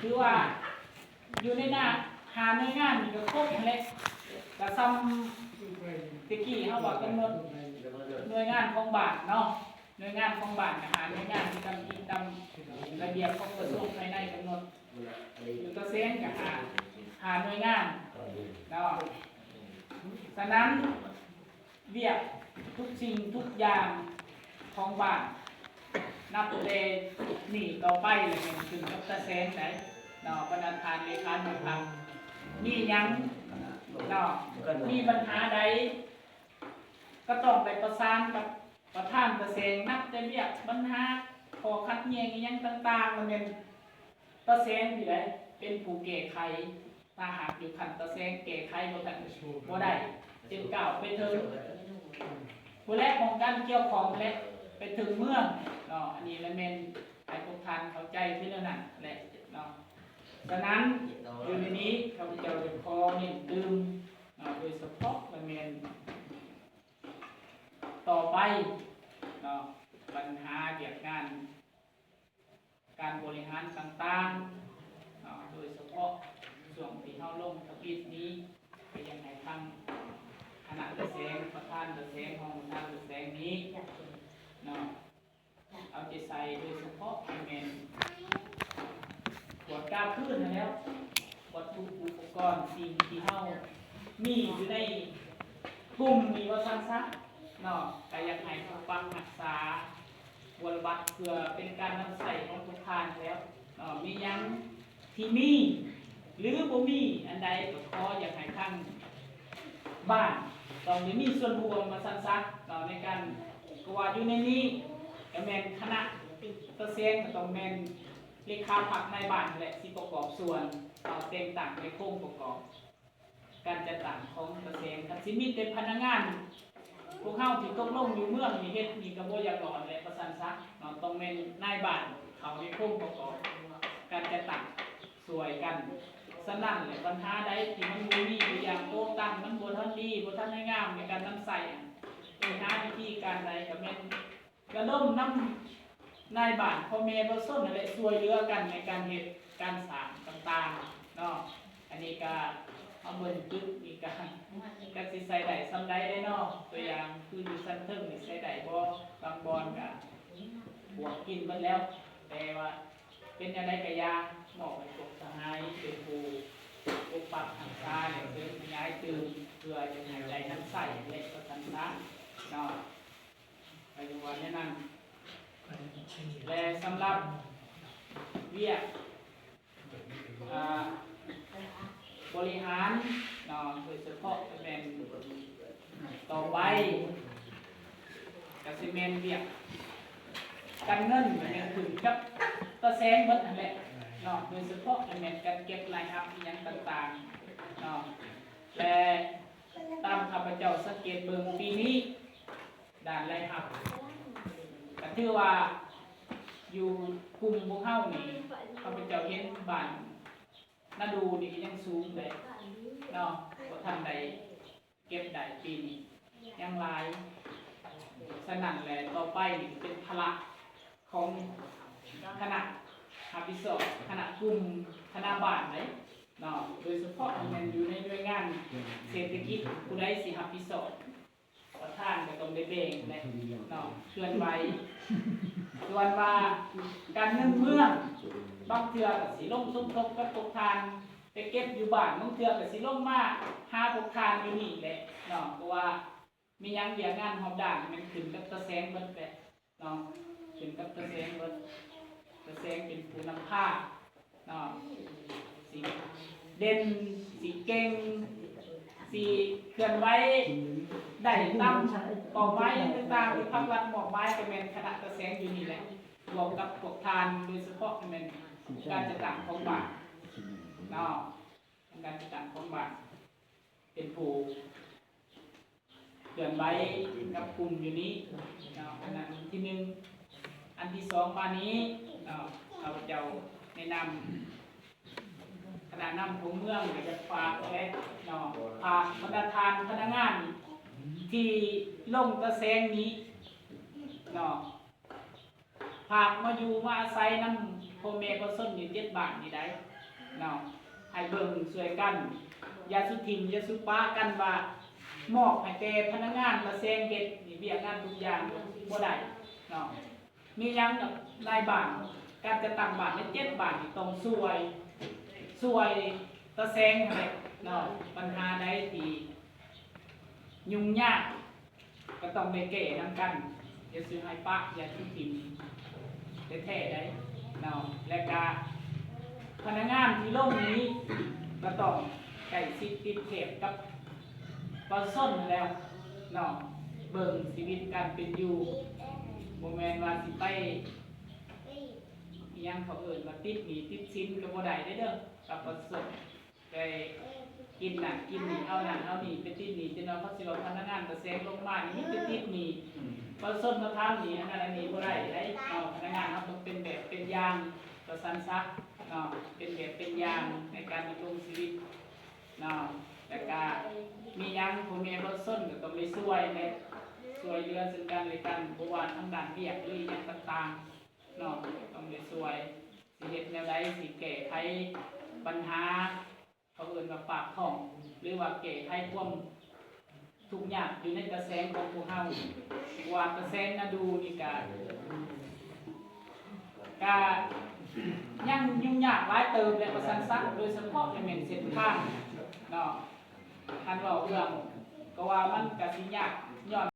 ຖືວ່າຢູ່ໃນໜ້າ ຫ້າໜ່ວຍງານນີ້ກໍຄົບຫັ້ນແຫຼະ ກໍສ່ຳແຕ່ກີ້ເຮົາວ່າກຳນົດໜ່ວຍງານຂອງບ້ານເນາະ ໜ່ວຍງານຂອງບ້ານກໍຫ້າໜ່ວຍງານ ທີ່ຕາມ ທີ່ຕາມລະບຽບຂອງກະຊວງພາຍໃນກຳນົດ ຢູ່ຕາແສງກໍຫ້າ ຫ້າໜ່ວຍງານເນາະ. ສະນັ້ນ ວຽກທຸກສິ່ງທຸກຢ່າງຂອງບ້ານ ນັບແຕ່ນີ້ຕໍ່ໄປແລ້ວແມ່ນຂຶ້ນກັບຕາແສງໄດ໋ເນາະ ບັນດາທ່ານເລຂາໜ່ວຍພັກ ມີຫຍັງເນາະ ມີບັນຫາໃດ ກໍຕ້ອງໄດ້ປະສານກັບປະທານຕາແສງ ນັບແຕ່ວຽກບັນຫາ ຂໍ້ຂັດແຍ່ງອີ່ຫຍັງຕ່າງໆ ແລ້ວແມ່ນ ຕາແສງນີ້ແຫຼະເປັນຜູ້ແກ້ໄຂ ຖ້າຫາກຢູ່ຂັ້ນຕາແສງແກ້ໄຂບໍ່ທັນ ບໍ່ໄດ້ ເຈັດເກົ້າໄປເຖິງ ຜູ້ແລະຫ້ອງການກ່ຽວຂ້ອງແຫຼະ ໄປເຖິງເມືອງເນາະ ອັນນີ້ລະແມ່ນໃຫ້ພວກທ່ານເຂົ້າໃຈຄືແນວນັ້ນແຫຼະເນາະ. ສະນັ້ນ ຢູ່ໃນນີ້ຂ້າພະເຈົ້າໄດ້ຂໍເນັ້ນຕື່ມເນາະ ໂດຍສະເພາະລະແມ່ນຕໍ່ໄປເນາະ ບັນຫາວຽກງານ ການບໍລິຫານຕ່າງໆເນາະ ໂດຍສະເພາະຊ່ວງທີ່ເຮົາລົງທະບຽນນີ້ ກໍຢາກໃຫ້ທາງຄະນະຕາແສງ ປະທານຕາແສງ ຮອງປະທານຕາແສງນີ້ເນາະ ເອົາໃຈໃສ່ ໂດຍສະເພາະແມ່ນກວດກາຄືນຫັ້ນແຫຼ້ວ ວັດຖຸອຸປະກອນ ສິ່ງທີ່ເຮົາມີຢູ່ໃນກຸ່ມນີ້ວ່າຊັ້ນຊະເນາະ ກໍຢາກໃຫ້ປົກປັກຮັກສາ ບົວລະບັດ ເພື່ອເປັນການນຳໃຊ້ຂອງພວກທ່ານແລ້ວເນາະ ມີຫຍັງທີ່ມີ ຫຼື ບໍ່ມີອັນໃດ ກໍຂໍຢາກໃຫ້ທາງບ້ານຕ້ອງໄດ້ມີສ່ວນຮ່ວມວ່າຊັ້ນຊະເນາະ ໃນການ ເພາະວ່າຢູ່ໃນນີ້ກໍແມ່ນຄະນະຕາແສງ ກໍຕ້ອງແມ່ນເລຂາພັກນາຍບ້ານແຫຼະ ຊິປະກອບສ່ວນເນາະ ແຕ່ງຕັ້ງໃນໂຄງປະກອບ ການຈັດຕັ້ງຂອງຕາແສງ ຄັນຊິມີແຕ່ພະນັກງານ ພວກເຮົາທີ່ຕົກລົງຢູ່ເມືອງນີ້ເຮັດນີ້ກໍບໍ່ຢາກຫຼອນແຫຼະ ວ່າຊັ້ນຊະເນາະ ຕ້ອງແມ່ນນາຍບ້ານເຂົ້າໃນໂຄງປະກອບການຈັດຕັ້ງຊ່ວຍກັນ. ສະນັ້ນແຫຼະ ບັນຫາໃດທີ່ມັນບໍ່ມີ ຕົວຢ່າງໂຕະຕັ່ງມັນບໍ່ທັນດີ ບໍ່ທັນໄດ້ງາມໃນການນຳໃຊ້ ຫາວິທີການໃດກໍແມ່ນ ລະດົມນຳນາຍບ້ານ ພໍ່ແມ່ປະຊາຊົນນັ້ນແຫຼະ ຊ່ວຍເຫຼືອກັນໃນການເຮັດການສ້າງຕ່າງໆເນາະ. ອັນນີ້ກະມາເບິ່ງຈຸດນີ້ກະ ຈັກຊິໃສ່ໄດ້ສ່ຳໃດເດ້ເນາະ ຕົວຢ່າງຄືຢູ່ຊັ້ນເທິງນີ້ໃສ່ໄດ້ບໍ່ ບາງບ່ອນກະບວກກິນເບິດແລ້ວ ແຕ່ວ່າເປັນແນວໃດກະຢ່າ ມອບໃຫ້ພວກສະຫາຍເປັນຜູ້ປົກປັກຮັກສາ ແລະ ເສີມຂະຫຍາຍຕື່ມ ເພື່ອຈະໃຫ້ໄດ້ນຳໃຊ້ ແລະ ປະຊາສັນເນາະ. ກໍຢູ່ວ່າແນວນັ້ນ ແລະ ສຳລັບວຽກ ອ່າ ບໍລິຫານເນາະ ໂດຍສະເພາະແມ່ນຕໍ່ໄປ ກໍຊິແມ່ນວຽກການເງິນ ກໍຍັງຂຶ້ນກັບຕາແສງເບິດຫັ້ນແຫຼະເນາະ ໂດຍສະເພາະແມ່ນການເກັບລາຍຮັບອີ່ຫຍັງຕ່າງໆເນາະ ແລະ ຕາມຂ້າພະເຈົ້າສັງເກດເບິ່ງປີນີ້ ດ້ານລາຍຮັບ ກໍຖືວ່າຢູ່ກຸ່ມພວກເຮົານີ້ ຂ້າພະເຈົ້າເຫັນບ້ານນາດູນີ້ກໍຍັງສູງເດ້ເນາະ ບໍ່ທັນໄດ້ເກັບໄດ້ປີນີ້ ຍັງຫຼາຍ. ສະນັ້ນແຫຼະ ຕໍ່ໄປນີ້ເປັນພາລະຂອງຄະນະຮັບຜິດຊອບ ຄະນະກຸ່ມ ຄະນະບ້ານເດ້ເນາະ ໂດຍສະເພາະແມ່ນຢູ່ໃນໜ່ວຍງານເສດຖະກິດ ຜູ້ໃດຊິຮັບຜິດຊອບ ປະທານກໍຕ້ອງໄດ້ແບ່ງແຫຼະເນາະ ເຄື່ອນໄຫວ. ສ່ວນວ່າການເງິນເມືອງ ບາງເທື່ອກໍຊິລົງສົມທົບກັບພວກທ່ານໄປເກັບຢູ່ບ້ານ ບາງເທື່ອກໍຊິລົງມາຫາພວກທ່ານຢູ່ນີ້ແຫຼະເນາະ ເພາະວ່າມີຫຍັງວຽກງານຮອບດ້ານ ແມ່ນຂຶ້ນກັບຕາແສງເບິດແຫຼະເນາະ ຂຶ້ນກັບຕາແສງເບິດ ຕາແສງເປັນຜູ້ນຳພາ ເນາະ ຊິເດັ່ນ ຊິເກັ່ງ ຊິເຄື່ອນໄຫວໄດ້ຕາມເປົ້າໝາຍຫຍັງຕ່າງໆ ທີ່ພັກລັດມອບໝາຍ ກໍແມ່ນຄະນະຕາແສງຢູ່ນີ້ແຫຼະ ຮ່ວມກັບພວກທ່ານ ໂດຍສະເພາະແມ່ນອົງການຈັດຕັ້ງຂອງບ້ານເນາະ ອົງການຈັດຕັ້ງຂອງບ້ານ ເປັນຜູ້ ເຄື່ອນໄຫວກັບກຸ່ມຢູ່ນີ້ເນາະ ອັນນັ້ນທີໜຶ່ງ. ອັນທີສອງມານີ້ເນາະ ຂ້າພະເຈົ້າໃນນາມຄະນະນຳຂອງເມືອງ ກໍຢາກຝາກແຫຼະເນາະ ຝາກບັນດາທ່ານພະນັກງານທີ່ລົງຕາແສງນີ້ເນາະ ຝາກມາຢູ່ມາອາໄສນຳພໍ່ແມ່ປະຊາຊົນຢູ່ເຈັດບ້ານນີ້ໄດ້ ເນາະ ໃຫ້ເບິ່ງຊ່ວຍກັນ ຢ່າສຸຖິ້ມຢ່າສຸປະກັນວ່າ ມອບໃຫ້ແຕ່ພະນັກງານຕາແສງເຮັດນີ້ ວຽກງານທຸກຢ່າງບໍ່ໄດ້ເນາະ. ມີຫຍັງນາຍບ້ານ ການຈັດຕັ້ງບ້ານໃນເຈັດບ້ານນີ້ຕ້ອງຊ່ວຍ ຊ່ວຍຕາແສງຫັ້ນແຫຼະເນາະ. ບັນຫາໃດທີ່ຫຍຸ້ງຍາກ ກໍຕ້ອງໄດ້ແກ້ນຳກັນ ຢ່າຊິໃຫ້ປະ ຢ່າຊິຖິ້ມແທ້ໆໄດ໋ເນາະ. ແລະກະພະນັກງານທີ່ລົງນີ້ ກໍຕ້ອງໃກ້ຊິດຕິດແທບກັບປະຊາຊົນຫັ້ນແຫຼະເນາະ ເບິ່ງຊີວິດການເປັນຢູ່ ບໍ່ແມ່ນວ່າຊິໄປ ອີ່ຫຍັງເຂົາເອີ້ນວ່າຕິດໜີ້ຕິດສິນ ກໍບໍ່ໄດ້ເດ້ ເດີ ກັບປະຊາຊົນ. ໄປກິນນັ້ນກິນນີ້ ເອົານັ້ນເອົານີ້ ໄປຕິດໜີ້ ຈົນວ່າເຂົາຊິວ່າພະນັກງານຕາແສງລົງມານີ້ມີແຕ່ຕິດໜີ້ ປະຊາຊົນມາຖາມໜີ້ ອັນນັ້ນອັນນີ້ບໍ່ໄດ້ໄດ໋ເນາະ. ພະນັກງານເຮົາຕ້ອງເປັນແບບເປັນຢ່າງ ວ່າຊັ້ນຊະເນາະ ເປັນແບບເປັນຢ່າງໃນການດຳລົງຊີວິດເນາະ. ແລ້ວກະມີຫຍັງພໍ່ແມ່ປະຊາຊົນກໍຕ້ອງໄດ້ຊ່ວຍແຫຼະ ຊ່ວຍເຫຼືອເຊິ່ງກັນແລະກັນ ບໍ່ວ່າທາງດ້ານວຽກ ຫຼື ອີ່ຫຍັງຕ່າງໆເນາະ ຕ້ອງໄດ້ຊ່ວຍ ຊິເຮັດແນວໃດ ຊິແກ້ໄຂບັນຫາ ເຂົາເອີ້ນວ່າປາກທ້ອງ ຫຼືວ່າແກ້ໄຂຄວາມທຸກຍາກຢູ່ໃນຕາແສງຂອງພວກເຮົາ. ເພາະວ່າຕາແສງນາດູນີ້ກະ ກະຍັງຫຍຸ້ງຍາກຫຼາຍເຕີບແຫຼະ ວ່າຊັ້ນຊະ ໂດຍສະເພາະແມ່ນເສັ້ນທາງເນາະ. ຄັນເວົ້າເລື່ອງ ກໍວ່າມັນກະຊິຍາກຍ້ອນ